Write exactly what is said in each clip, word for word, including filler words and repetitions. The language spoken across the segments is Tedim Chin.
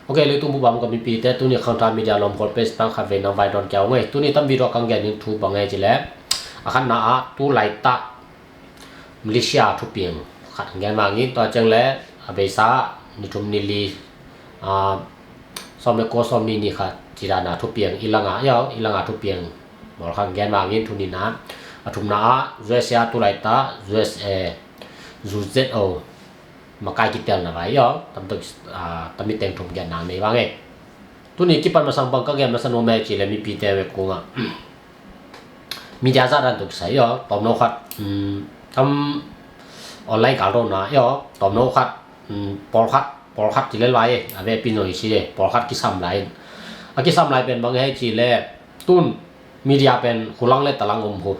Ok, leitung bup a om ka mipite, tuni Khangthak Media lawmkhawl page tang khat vei nang vai dawn kia ung ei. Tuni tam video kang gen ding thu bang ei ci le, a khatna ah tu laitak Malaysia thupiang khat gen vang in, tua ciang le a beisa ni thum ni li, a, sawm le kua sawm ni ni khat ci dan a thupiang i langa, i langa thupiang mawl khat gen vang in, thu nihna, a thumna ah U S A tu laitak U S A U Z O makai kitelna vai, i aw, tam tuk, a, tam i teng thum gen nang nei vang e. Tuni kipan masang bang ka gen masa nuam ei ci le mipite ve kungah media zah dan tuk sai, i aw, tawmno khat, um, tam online kal rona, i aw, tawmno khat, um, pawlkhat, pawlkhat ci le lai e, a ve pin zong i si e, pawlkhat kisam lai in. A kisam lai pen bang ei ci le, tun media pen khulang le talang om hu.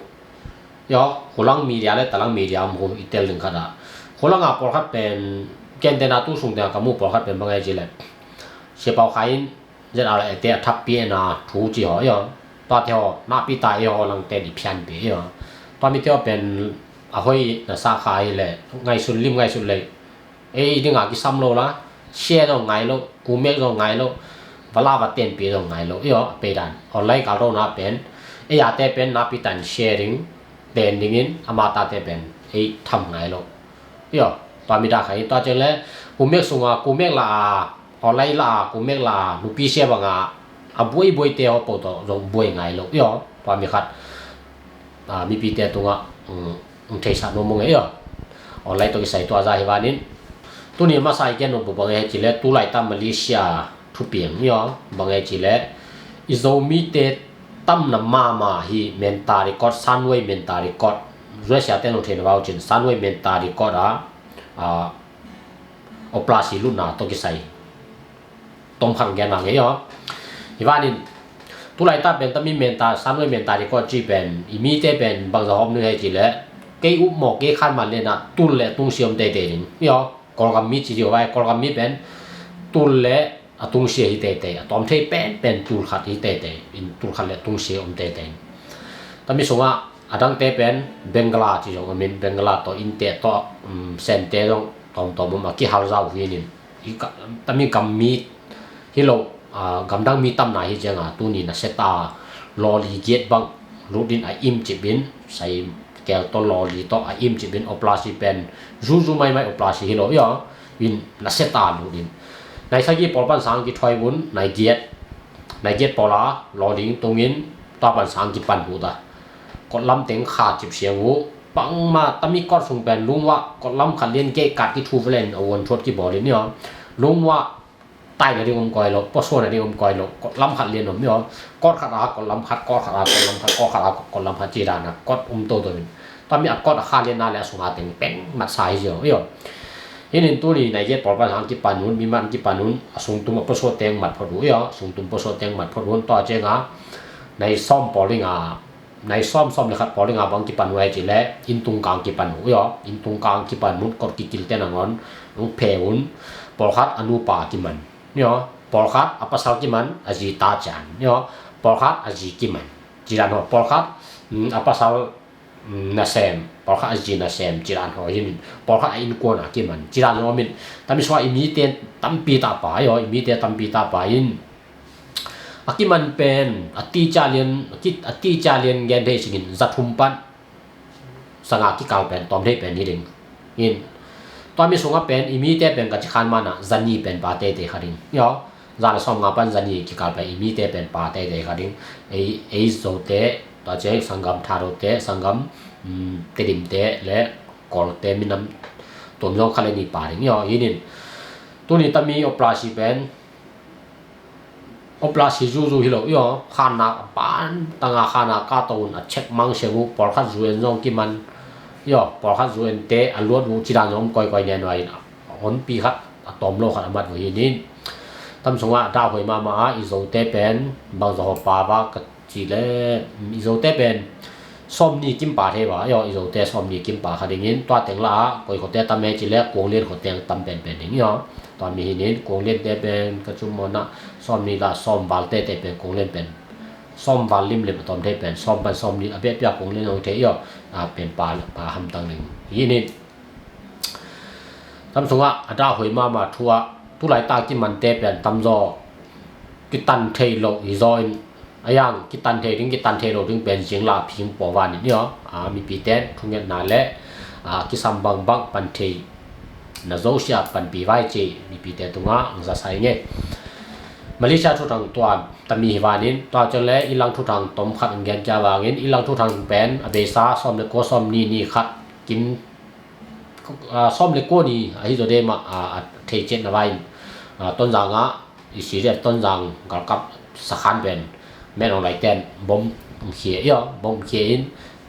I aw, khulang media le talang media om hu i tel ding khat ah. Khulanga pawlkhat pen, kentena tu sung tengah ka mu pawlkhat pen bang ei ci le, Sia Pau Khai in Z R A te a thappi ena thu ci haw, i aw. Tuate haw, nakpi ta i haw langten i phianpi, i aw. Tua mite haw pen a hoi na sa kha hi le, ngaihsun lim ngaihsun lei. Ei dinga kisam lo la, share zong ngai lo, kumek zong ngai lo, vala va tenpi zong ngai lo, i aw, a pei dan. Online kal rona pen, ei ate pen nakpi tan share ding, ten dingin, ama tate pen, ei tham ngai lo. I aw, tua mi da kha i tua ciang le, kumek sunga, kumek la a, online la a, kumek la a, nupi sia banga, a buai buai te haw po tawh zong buai ngai lo, i aw, tua mi khat, a, mipite tungah, um, um, theisa nuam mong e, i aw. Online tawh kisai tua za hi vanin. Tuni masa i gen nuam bu bang e ci le, tu laitak Malaysia thupiang, i aw, bang e ci le, i Zomite tamna mama hi mental record, Sunway mental record. U S A te nong theina vau cin, Sunway mental record a, a, operasi lutna tawh kisai tom khat gen nang ei aw. Hi vanin, tu laitak pen tami mental, Sunway mental record ci pen, i mite pen bangza hawm nu hei ci le, kei up mawk kei khan man lena tul le tungsi om teitei ding, i aw. Kawlgam mi ci ci vai, Kawlgam mi pen tul le a tungsi hi teitei, a tawm thei pen pen tul khat hi teitei in, tul khat le tungsi om teitei. Tami sungah a dangte pen Bengala ci zong om in, Bengala tawh, Innte tawh, um, Sente zong tawmtawm om a kihal zau hi nin, i ka, tami gam mi hi lo, a, gamdang mi tamna hi cianga tuni na seta lawli giat bang lutin a im cipin, sai kel tawh lawli tawh a im cipin, operasi pen zuzu maimai operasi hi lo, i aw, in na seta lutin. Nai sagi pawl pan sang kithuai un, nai giat, nai giat pawla lawling tungin tua pan sang kipan huta. Kotlam teng kha cip siang uh, bangma tami kot sung pen lungwa, kotlam khat lian gei kat kithu velen a uan thuat kibawlin, i aw. Lungwa taina ding om koi lo, pawsuana ding om koi lo, kotlam khat lian om, i aw. Kot khat a kotlam khat, kot khat a kotlam khat, kot khat a kotlam khat ci dana kot om toto in. Tami a kot a kha lianna le a sunga teng peng matsa hi zio, i aw. Hinin tuni nai giat pawl pan sang kipan un, mi man kipan un, a sungtum a pawsua teng mat phot uh, i aw. Sungtum pawsua teng mat phot un, tua cianga nai sawm pawl dinga, nai sawm, sawm le khat pawl dinga bang kipan uh ei ci le, inntungkang kipan uh, i aw. Inntungkang kipan un, kot kikil te nangawn ong phe un, pawlkhat a nupa kiman, i aw. Pawlkhat a pasal kiman, a zi ta cian, i aw. Pawlkhat a zi kiman ci dan haw, pawlkhat, mm, a pasal, mm, nasem, pawlkhat a zi nasem ci dan haw hi nin, pawlkhat a innkuana kiman ci dan haw min. Tami sua i mite tampi ta pa, i aw, i mite tampi ta pa in, a kiman pen, a ticia lian, a ki, a ticia lian gen thei singin, za thum pan sanga kikal pen tawm thei pen hi ding. In, tua mi sungah pen i mite pen ka ci khan mana, za ni pen pa teitei kha ding, i aw. Za le sawm nga pan za ni kikal pen i mite pen pa teitei kha ding. Ei, ei Zote, tua ciang sanggam Thadote, sanggam, um, Tedimte le Kawlte minam tum zong kha le ni pa ding, i aw. Hinin, tuni tami operasi pen operasi zuzu hi lo, i aw. Khanna pan tanga khanna ka to un a check mang siang uh, pawlkhat zu en zong kiman, i aw. Pawlkhat zu ente a luat uh ci dan zong om koikoi ngen uh a in, a honpi khat, a tawm lo khat a mat uh hi nin. Tam sungah a dahhuai mahmah a, i Zote pen bangza haw pa va ka ci le, i Zote pen sawm ni kim pa thei va, i aw. I Zote sawm ni kim pa kha dingin, tua teng la a koi khuate tam ei ci le, Kuang Lian khuate tam penpen ding, i aw. Tua mi hinin, Kuang Liante pen ka cum mawna, sawm ni la sawm val tete pen Kuang Lian pen sawm val limlim a tawm thei pen sawm pan sawm ni a biapia Kuang Lian hong thei, i aw. A pen pa, pa hamtang ding hinin. Tam sungah a dahhuai mahmah thu ah, tulaitak kimante pen tamzaw kitan thei lo hi zaw in, a yang kitan thei ding kitan thei lo ding pen zing la phing pawh vanin i aw, a, mipite thungetna le, a, kisam bangbang pan thei na zo sia panpi vai ci mipite tungah ang za sai nge. Malaysia thuthang tua tami hi vanin tua ciang le i lang thuthang tom khat ang gen kia vangin i lang thuthang pen a beisa sawm le kua sawm ni ni khat kim, a, sawm le kua ni ahi zaw de mah, a, a thei ciat na vai in, a, Tonzang ah i C D F Tonzang galkap sakhan pen men ong lai ten bom khia i aw, bom khia in,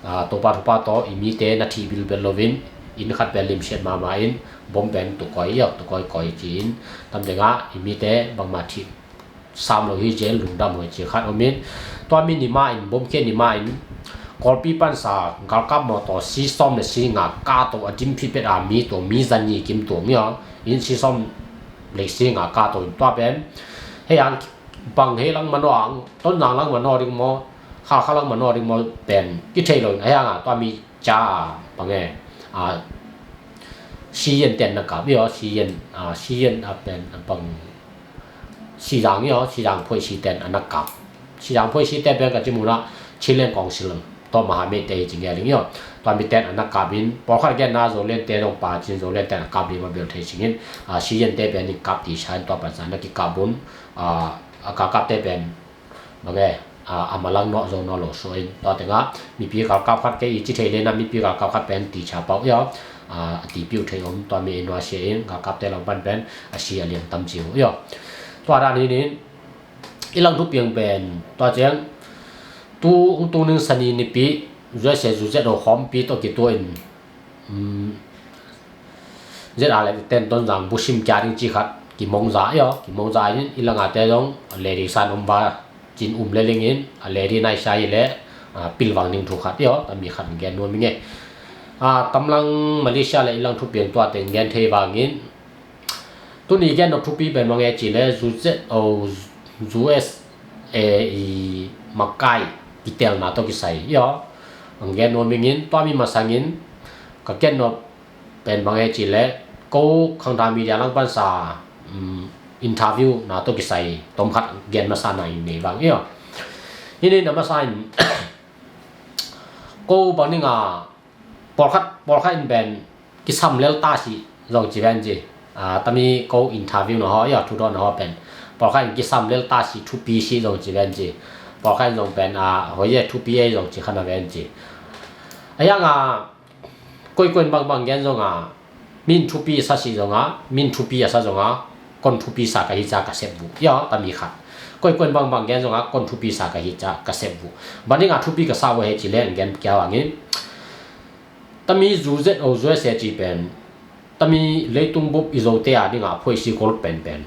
a, Topa thupha tawh i mite na thih bilbel lovin inn khat pen limsiat mahmah in bom pen tukawi i aw, tukawi kawi ci in tam dengah i mite bangmah thih sam lo hi zel lungdam hoi ci khat om in tua mi ni mah in bom khia ni mah in Kawlpi pansa galkap mawtaw si sawm le si nga ka to a dim phipet a mi to mi zan ni kim tuang i aw, in si sawm le si nga ka to in tua pen hei ang bang hei lang manaw ang Tonzang lang manaw ding maw, Khalkha lang manaw ding maw pen kithei lo in a hang a tua mi ca bang e, a, si yen ten na kap i aw, si yen, a, si yen a pen a bang si zang i aw, si zang phoi si ten a na kap. Si zang phoi si ten pen ka ci muna Chinland Council tawh maha mei te hi ci nge ling i aw. Tua mi ten a na kap in pawlkhat gen na Zoland te dong pa cin Zoland ten a kap ding ma bel thei singin, a, si yen te pen in kap ti sa in tua pansa na kikap un, a, a ka kap te pen bang e, a, a malang nawh zo naw lo suah in tua tengah mipi galkap khat kei i ci thei lena mipi galkap khat pen ti cha pau i aw, a, a ti piu thei om tua mi i nua sia in galkap te lang pan pen a si a liang tam ci uh i aw. Tua dan hi nin i lang thupiang pen tua ciang tu ung tung ning sani nipi zuai se zu zet o khawmpi tawh kitua in, um, zet a le ten Tonzang busim kia ding ci khat kimong za i aw, kimong za in i lang a te zong le ding san om ba cin um le ling in a le ding nai sa i le, a, pilvang ding thu khat i aw, tami khat gen nuam i nge. A, tamlang Malaysia le i lang thupiang tua teng gen thei vangin tuni gen nop thupi pen mange ci le zu zet o zu es e i makai kitelna tawh kisai i aw. Ang gen nuam i ngin tua mi masangin ka gen nop pen mange ci le ko khangtha media lang pansa, um, interview na tawh kisai tom khat gen masa na in nei vang i aw. Hini na masa in ko bang ninga pawlkhat, pawlkhat in pen kisam lel ta si zong ci ven ci. A, tami ko interview na haw i aw, thu dawn na haw pen pawlkhat in kisam lel ta si thupi si zong ci ven ci. Pawlkhat in zong pen, a, hoi e thupi e zong ci khan a ven ci. A yang a koikoi in bangbang gen zong a min thupi sa si zong a, min thupi a sa zong a kon thupi sa ka hi ca ka sep bu i aw, tami khat. Koikoi in bangbang gen zong a kon thupi sa ka hi ca ka sep bu. Bang ninga thupi ka sa uh he ci le ang gen kia vangin tami zu zet o zu es e ci pen tami leitung bup i zote a dinga phoisi gol penpen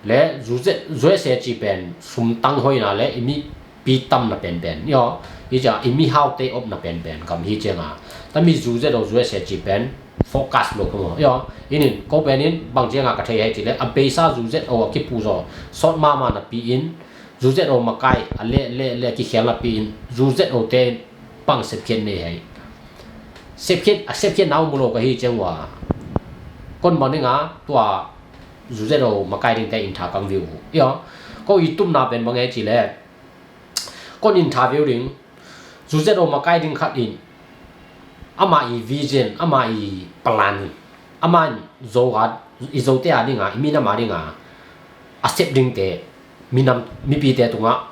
le zu zet zu es e ci pen sumtang hoina le i mipi tamna penpen i aw, i cia i mihaute opna penpen gam hi cianga tami zu zet o zu es e ci pen focus lo kamo i aw. Inin ko penin bang cianga ka thei he ci le a beisa zu zet o a kipu zaw sawt mama napi in zu zet o makai a le le le a kikhial napi in zu zet o te in pang sepkhiat nei hei. Sepkhiat, a sepkhiat nau mulo ka hi ciang ua kon bang dinga tua zu zet o makai dingte in tha kang viu i aw. Ko i tumna pen bang e ci le kon interview ding zu zet o makai ding khat in ama i vision, ama i plan, ama in zo a i zote a dinga i min ama dinga a sep dingte minam mipite tungah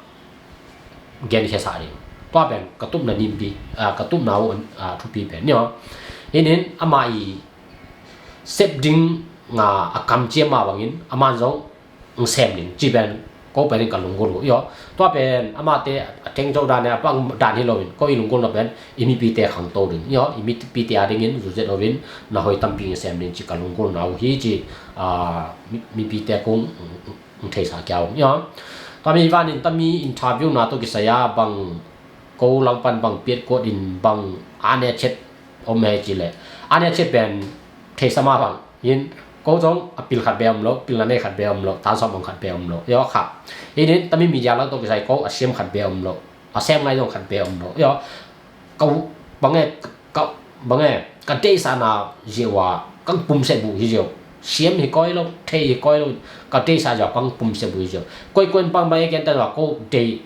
genkhia sa ding. Tua pen ka tupna nimpi, a, ka tupna uh, a, thupi pen ni aw. Hinin ama i sep ding nga a kam ciam ma bangin aman zong ng sem ding ci pen ko pen in ka lunggul uh i aw. Tua pen amate a theng zo dan e a pang dan hi loin ko i lunggulna pen i mipite khangto ding i aw, i mipite a dingin zu zet ovin na hoi tampi ng sem ding ci ka lunggulna uh hi ci, a, mi, mipite kung ng theisa kia om i aw. Tami vanin tami interview na to kisaya bang ko langpan bang piat kuat in bang ane chet om he ci le ane chet pen theisa ma bang in ko zong a pil khat be om lo, pil na nei khat be om lo, tan som om khat be om lo i aw kha. Inin tami media lang to kisai ko a siam khat be om lo, a sem ngai zong khat be om lo i aw. Ka bang e ka bang e ka deisa na ziau a kang pum se bu hi ziau. siam hi koi lo, thei hi koi lo, ka deihsa ziau kang pum se bui ziau. Koi koi in bang bang e ken ta ziau ko dei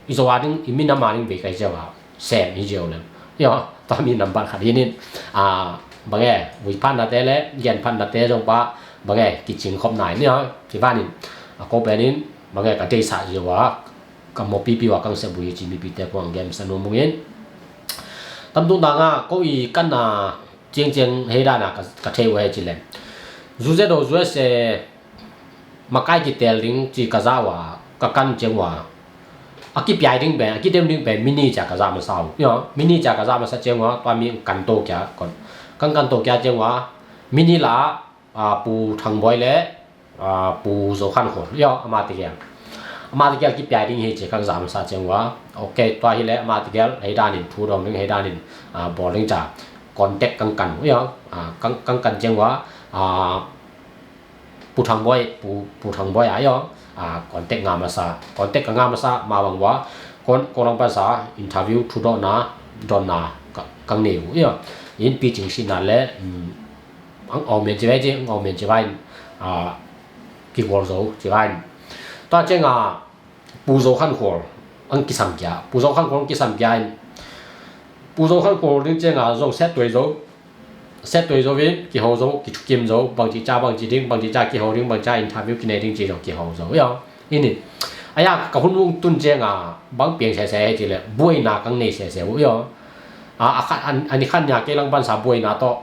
i zo a ding i minam a ding vei kai ziau a sem hi ziau le. Tua mi nambat khat hi nin, a, bang e, vui phat nate le gen phat nate zong pa bang e kicing khop nai ni a kivanin a ko penin bang e ka deihsa ziau a ka mopipi ua kang se bui hi ci mipite kuang gen sa nuam mungin. Tamtung danga ko i kanna ciangciang hei dana ka thei uh hei ci le, zuzet o zuese makai kitel ding ci ka za ua ka kan ciang ua a kipiai ding pen a kidem ding pen mini cia ka za masa uh. Mini cia ka za masa ciang ua tua mi kan to kia kon kan kan to kia ciang ua mini la, a, Pu Thang Boi le, a, Pu Zo Khan Khol io ama te kial ama te kial kipiai ding hi ci kang za masa ciang ua. Ok, tua hi le ama te kial hei danin thu dong ding hei danin, a, bol ding ca contact kang kan io, a, kang kan ciang ua, a, Pu Thang Boi, Pu, Pu Thang Boi a io, a, contact nga masa, contact ka nga masa ma bang ua kon ko lang pansa interview thu dona dona kang nei uh io. In pi cing si na le, um, ang aw men ci vai ci ang aw men ci vai, a, kigol zo ci vai. Tua ciang a Pu Zo Khan Khol ang kisam kia, Pu Zo Khan Khol ang kisam kia in Pu Zo Khan Khol ding ciang a zong set tuai zo, set tuai zo in kiho zo kithukim zo bang ci ca bang ci ding bang ci ca kiho ding bang ca interview kinei ding ci zong kiho zo io. Ini aya ka hun vung tun ciang a bang piang sese he ci le buaina kang nei sese uh io. A, a khan, an, ani khan nia kei lang pansa buaina to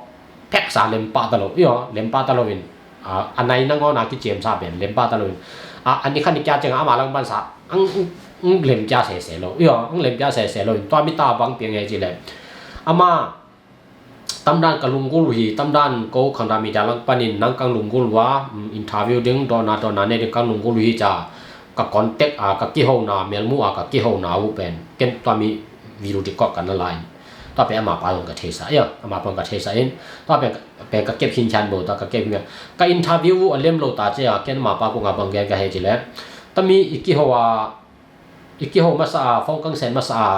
peksa lempa ta lo io, lempa ta lo in, a, a nai nangawn a kiciamsa pen lempa ta lo in, a, ani khan i kia ciang a ama lang pansa ang, ang, ang lem kia sese lo io, ang lem kia sese lo in tua mi ta bang piang he ci le ama tamdan ka lunggul uh hi, tamdan ko khangda media lang panin nang kang lunggul ua, um, interview ding dona dona ne ding kang lunggul uh hi ca ka contact a ka kihona melmu a ka kihona uh pen ken tua mi video record ka na la in tua pen ama pa zong ka theisa io, ama pa zong ka theisa in tua pen pen ka kep hin chan bo ta ka kep hin ka interview uh a lem lo ta cia ken ama pa ko nga bang gen ka he ci le tami i kiho a i kiho masa a phone kang sen masa a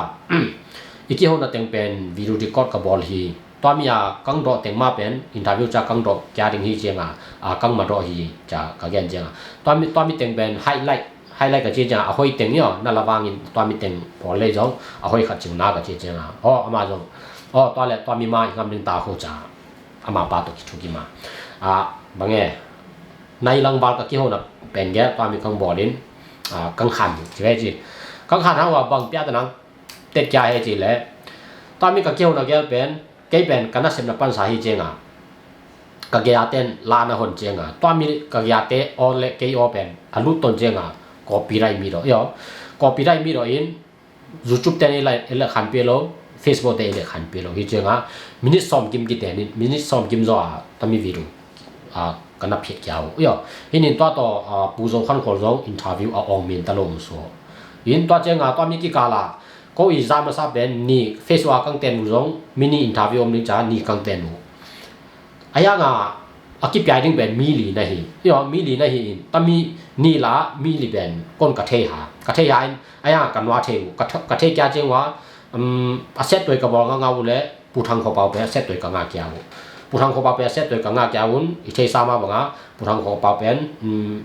i kiho na teng pen video record ka bol hi. Tua mi a kang dawh teng ma pen interview ca kang dawh kia ding hi ciang a, a, kang ma dawh hi ca ka gen ciang a tua mi, tua mi teng pen highlight, highlight ka ci ciang a, a hoi teng io na la vangin tua mi teng pawl lei zong a hoi khat cing na ka ci ciang a aw ama zong aw tua le tua mi ma i ngam ding ta ho ca ama pa to kithukim a, a, bang e nai lang bal ka kihona pen gel tua mi kang bawlin, a, kang khan ci ve ci kang khan hang ua bang pia tanang tet kia he ci le tua mi ka kihona gel pen kei pen ka nasepna pansa hi ciang a ka gei a ten la na hon ciang a tua mi ka gei a te aw le kei aw pen a lut ton ciang a copyright mi do io, copyright mi do in YouTube ten i le khan pia lo, Facebook ten i le khan pia lo hi ciang a minute sawm kim kiten in minute sawm kim zaw a tami video, a, ka na phiat kia uh io. Hi nin tua tawh, a, Pu Zo Khan Khol zong interview a ong min ta lo um so in tua ciang a tua mi kikal a ko i za masa pen ni Facebook a kang ten uh zong mini interview om ding ca ni kang ten uh a yang a a kipiai ding pen mi li na hi io, mi li na hi in tami ni la mi li pen kon ka thei ha, ka thei ha in a yang a ka nua thei uh ka thei kia ciang ua, um, a set tuai ka bawl nga nga uh le Pu Thang Kho Pau pen a set tuai ka nga kia uh, Pu Thang Kho Pau pen a set tuai ka nga kia un i thei sa ma bang a Pu Thang Kho Pau pen, um,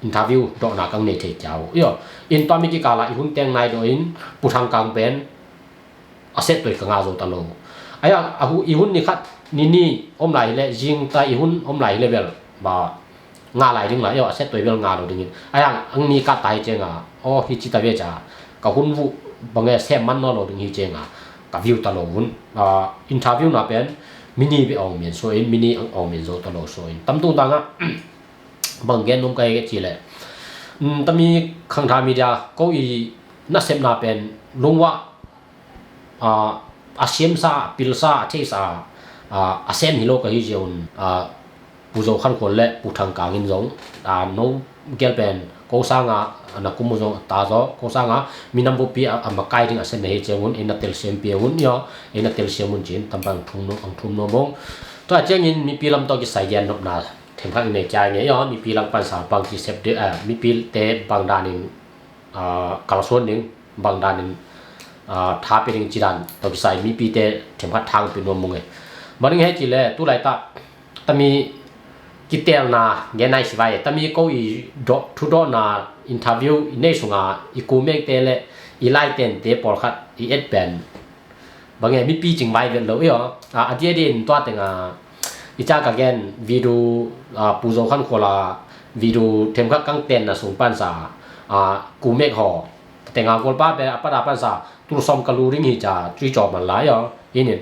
interview dawhna kang nei thei kia uh io. In tua mi kikal a i hun teng nai dawh in Pu Thang Kang pen a set tuai ka nga zo ta lo. Aya a hu i hun ni khat ni ni om lai hi le zing ta i hun om lai hi le bel ba nga lai ding la io a set tuai bel nga lo ding in aya ang ni ka tai ciang a aw hi ci ta ve ca ka hun vu bang e sem man naw lo ding hi ciang a ka view ta lo hun, a, interview na pen mini be ong min so in mini ang ong min zo ta lo so in tamtung tang a bang gen num ka he ci le, um, tami khangtha media ko i nasepna pen lungwa, a, a siamsa a pilsa a theisa, a, a sem hi lo ka hi ziau un, a, Pu Zo Khan Khol le Pu Thang Kang in zong, a, no gel pen ko sanga na kum uh zong ta zaw ko sanga minam bupi a, a makai ding a sem na hi ciang un ei na telsiam pia un io, ei na telsiam un cin tampang thum no ang thum no mong. Tua ciangin mipi lam tawh kisai gen nopna themkhat in nei kia nge io, mipi lang pansa bang ci sep de, a, mipi te bang danin, a, kalsuan ding bang danin, a, tha pe ding ci dan tawh kisai mipite themkhat thang pe nuam mung e. Maning he ci le tu lai ta tami kitelna gen nai si vai. Tami ko i dawh, thudawhna interview i nei sunga i kumekte le i laitente pawlkhat i et pen bang e, mipi cing vai vet lo i aw. A, a dia dia in tua tenga i ca ka gen video, a, Pu Zo Khan Khual a video themkhat kang tenna sung pansa, a, kumek haw tenga golpa pen a pat a pansa tulsawm ka lu ding hi ca cui cawk man lai aw. Inin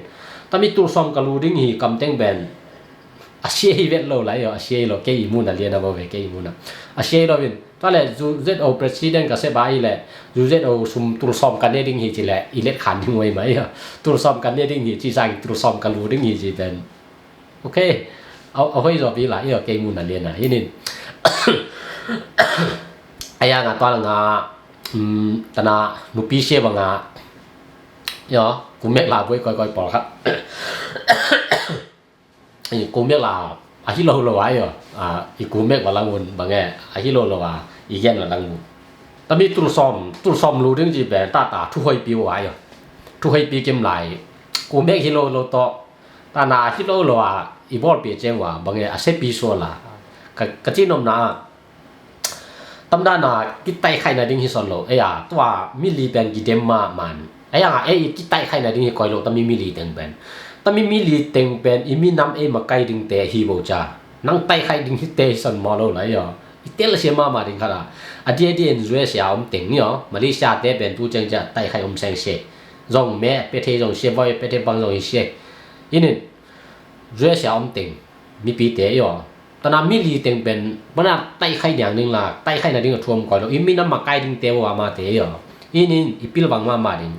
tami tulsawm ka lu ding hi kamteng pen a sia hi vet lo lai aw. A sia hi lo, kei i muna liana bo ve, kei i muna a sia hi lo in. Tua le U Z O president ka sep a hi le U Z O sum tulsawm ka ne ding hi ci le i let khan ding wei mai aw. Tulsawm ka ne ding hi ci sang tulsawm ka lu ding hi ci pen. Ok. A, a hoi zo pi lai aw, kei muna liana. Inin. Aya nga tua la nga, um, tana nupi sia banga. Yo, kumek la boi koi koi pawlkhat. Kumek la a hi lo lo ai aw. A, i kumek wa langun bang e, a hi lo lo a i gen wa langun. Tami tulsawm, tulsawm lu ding ci pen tata thuhoipi wa ai aw. Thuhoipi kim lai. Kumek hi lo lo tawh. Tana a hi lo lo a i bawlpi ceng wa bang e, a sepi sual a. Ka, ka ci nomna a. Tamdana kitaikhaina ding hi son lo. Eia, tua mili pen kidem ma man. Eia nga, ei kitaikhaina ding hi koi lo, tami mili teng pen. Tami mili teng pen i minam ei makai dingte hi bo ca. Nang taikhaih ding hite hi son maw lo lai aw. I tel sia mama ding khat a. A dia dia in U S A om teng ni aw. Malaysia te pen tu ceng ca taikhaih om seng sia. Zong me pe thei zong sia, voi pe thei bang zong hi sia. Inin U S A om teng mipite i aw. Tana mili teng pen, mana taikhaih niang ding la, taikhaihna ding a thuam koi lo, i minam makai dingte uh a mate i aw. Inin i pilvang mama ding.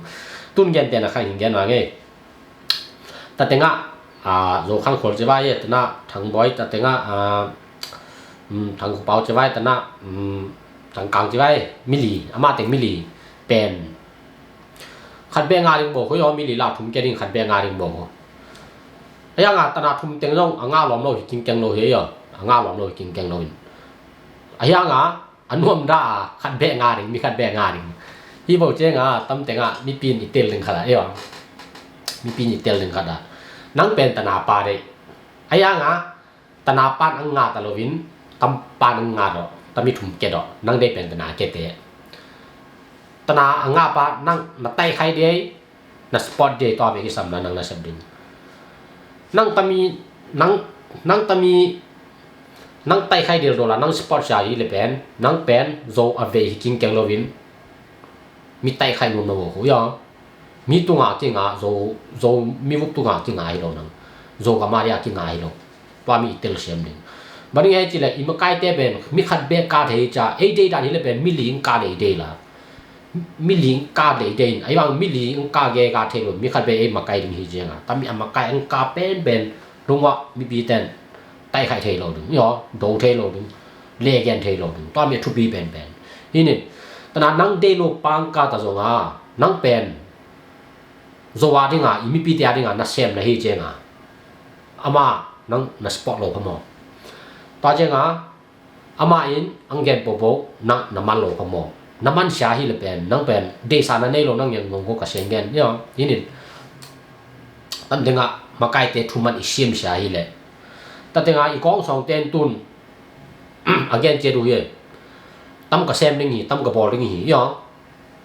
Tun gen tena khang hin gen vang e. Ta tenga, a, Zo Khang Khual ci vai e, tana Thang Boi, ta tenga, a, um, Thang Khu Pau ci vai, tana, um, Thang Kang ci vai, mili, ama teng mili pen. Khat beh nga ding bo khu i aw, mili la thum ke ding, khat beh nga ding bo khu. Ahianga tana thum teng zong a nga lawm lo hi kingkeng lo hi aw. A nga lawm lo hi kingkeng lo in. Ahianga a nuam da a khat beh nga ding, mi khat beh nga ding. Hi bo cianga tam tenga mipi in i tel ding khat a, i aw. Mipi in i tel ding khat a. Nang pen tana pa dei. Ahianga tana pan ang nga ta loin, tam pan ang nga dawh, tami thum ke dawh, nang dei pen tana ke te. Tana ang nga pa nang na taikhaih dei, na sport dei, tua bek i samna nang na sep ding. Nang tami, nang, nang tami, nang taikhaih dei dawh la, nang sport sia hi le pen, nang pen Zo a vei hi kingkeng loin, mi taikhaih nuam na wo khu i aw. Mi tunga kinga, Zo, Zo, mi vup tunga kinga hi lo nang. Zo ka mari a kinga hi lo. Tua mi i tel siam ding. Bang ding e ci le, i makaite pen, mi khat beh ka thei ca, ei dei dan hi le pen, mi ling ka dei dei la. Mi ling ka dei dei in, ahi bang mi ling ka ge ka thei lo, mi khat beh ei makai ding hi cianga. Tami a makai ang ka pen pen, lungwa mipi ten. Taikhaih thei lo ding, i aw, do thei lo ding, legen thei lo ding, tua mi a thupi pen pen. Hinin, tana nang dei lo pang ka ta zonga, nang pen, Zo a dinga, i mipite a dinga, na sem na hi cianga. Ama, nang na sport lo pha maw. Tua cianga, ama in, ang gen popo, nang na man lo pha maw. Na man sia hi le pen, nang pen, deisa na nei lo nang yang ngong ko ka siang gen, i aw, hinin. Tam dinga, makaite thuman i siam sia hi le. Ta dinga, i kong song ten tun, a gen ciat uh hi. Tam ka sem ding hi, tam ka bawl ding hi, i aw.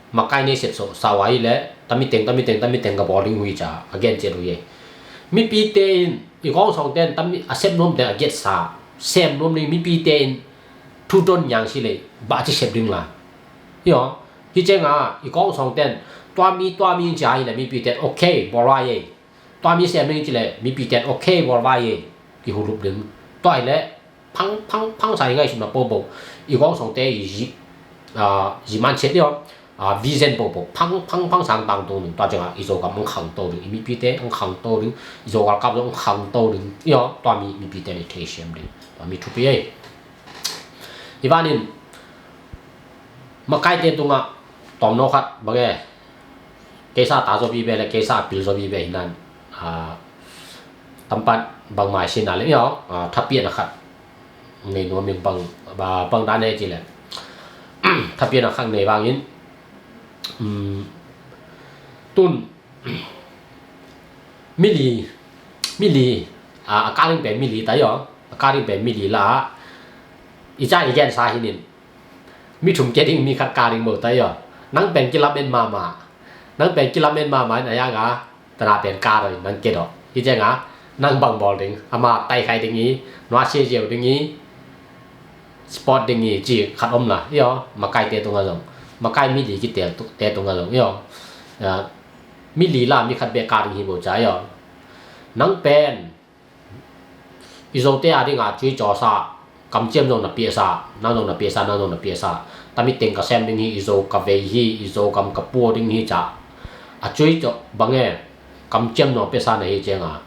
Makai nei sep so, sa wa hi le, tami teng, tami teng, tami teng ka bawl ding uh hi ca, a gen ciat uh hi. Mipite in, i kong song ten, tami a sep nuam ten a giat sa, sem nuam ding, mipite in, thu don nyang si le, ba ci sep ding la. I aw, hi cianga, i kong song ten, tua mi, tua mi in cia hi le, mipite, ok, bawl wa hi. Tua mi sem ding ci le, mipite, ok, bawl wa hi. I hulup ding. Tua hi le, phang, phang, phang sa i ngaihsutna popo. I kong songte i zi, a, zi man chet ding aw. A, vision popo. Phang, phang, phang sang tang to ding. Tua cianga i Zogam ang khang to ding. I mipite ang khang to ding. I Zogal kap zong ang khang to ding. I aw, tua mi, mipite le thei siam ding. Tua mi thupi ei. Hi vanin, makaite tungah, tawmno khat, bang e. Keisa ta zo bi be le, keisa a pil zo bi be hi nan. A, tampat bangmai sina le, i aw, a, thapian a khat. Nei nuam ing bang, ba, bang dan e ci le. Thapian a khat nei vangin. Um, tun, mili, mili, a, a kang in pen mili ta i aw. A Ka ding pen mi li la a, i ca i gensa hi nin. Mi thum kia ding mi khat ka ding bo ta i aw. Nang pen kilamen mahmah. Nang pen kilamen mahmah in a yanga tana pen ka dawh in nang kia dawh. Hi cianga nang bang bawl ding, ama taikhai ding i, nuasia ziau ding i, sport ding i ci khat om la i aw. Makaite tunga zong, makai mi li kitel te tunga zong i aw. Mi li la mi khat bek ka ding hi bo ca i aw. Nang pen i Zote a dinga cui cawsa, kamciam zong na piasa, nang zong na piasa, nang zong na piasa. Tami teng ka sem ding hi, i Zo ka vei hi, i Zogam ka pua ding hi ca. A cui cawh bange, kamciam zong piasa na hi cianga,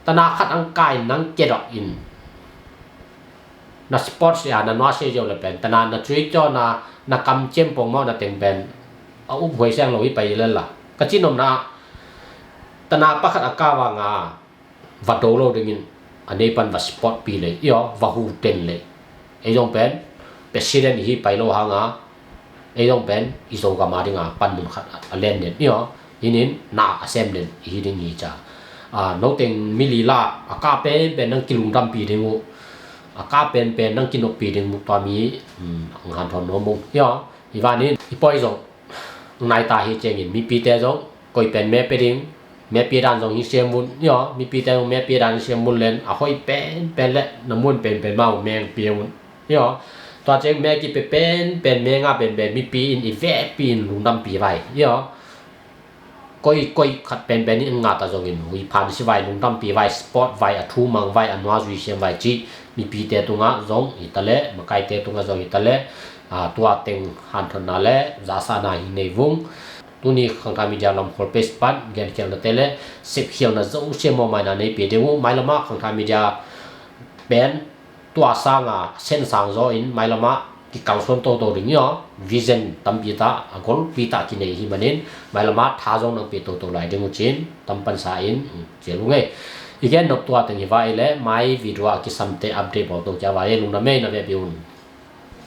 tana khat ang kai nang kedok in. Na sports ya na nuasia ziau le pen tana na cui cawna, na kamciam pongmawh na teng pen a uphuai siang lo hi pai lel la. Ka cinomna tana pakhat a ka vanga va do lo dingin a nei pan va sport pi lei i aw, va hu ten lei. Ei zong pen president i hi pai lo hanga, ei zong pen i Zogam a dinga panmun khat a len den i aw. Hinin na a sem den i hi ding hi ca. Noteng mi li la a ka penpen nang kilungdampi ding uh, a ka penpen nang kinoppi ding uh, tua mi ang hanthawn nuam ung i aw. Hi vanin i poi zong naita hi ciangin mipite zong koi pen me pe ding, me pia dan zong hi siam un i aw. Mipite zong me pia dan hi siam un len a hoi penpen le na mun penpen mau meng pia un i aw. Tua ciang me kipe penpen, me nga penpen mipi in i vepi in lungdampi vai i aw. Koi koi khat penpen in ngata zongin hui phan si vai, lungdampi vai, sport vai, a thu mang vai, a nua zui siam vai ci mipite tunga zong hi ta le, makaite tunga zong hi ta le. Tua teng hanthonna le zasana hi nei vung. Tuni Khangthai Media lamkhawl page pan genkhialnate le sepkhialna zosia mawmaina nei pe ding uh. Mailama Khangthai Media pen tua sanga sen sang zaw in mailama kikalsuan toto ding i aw. Vision tampi ta, a golpi ta kinei hi manin mailama tha zong nang pe toto lai ding uh cin tampansa in cial ung ei. I gen nop tua teng hi va i le mai video a kisamte update bawlto kia va i lungna mei na ve pi un.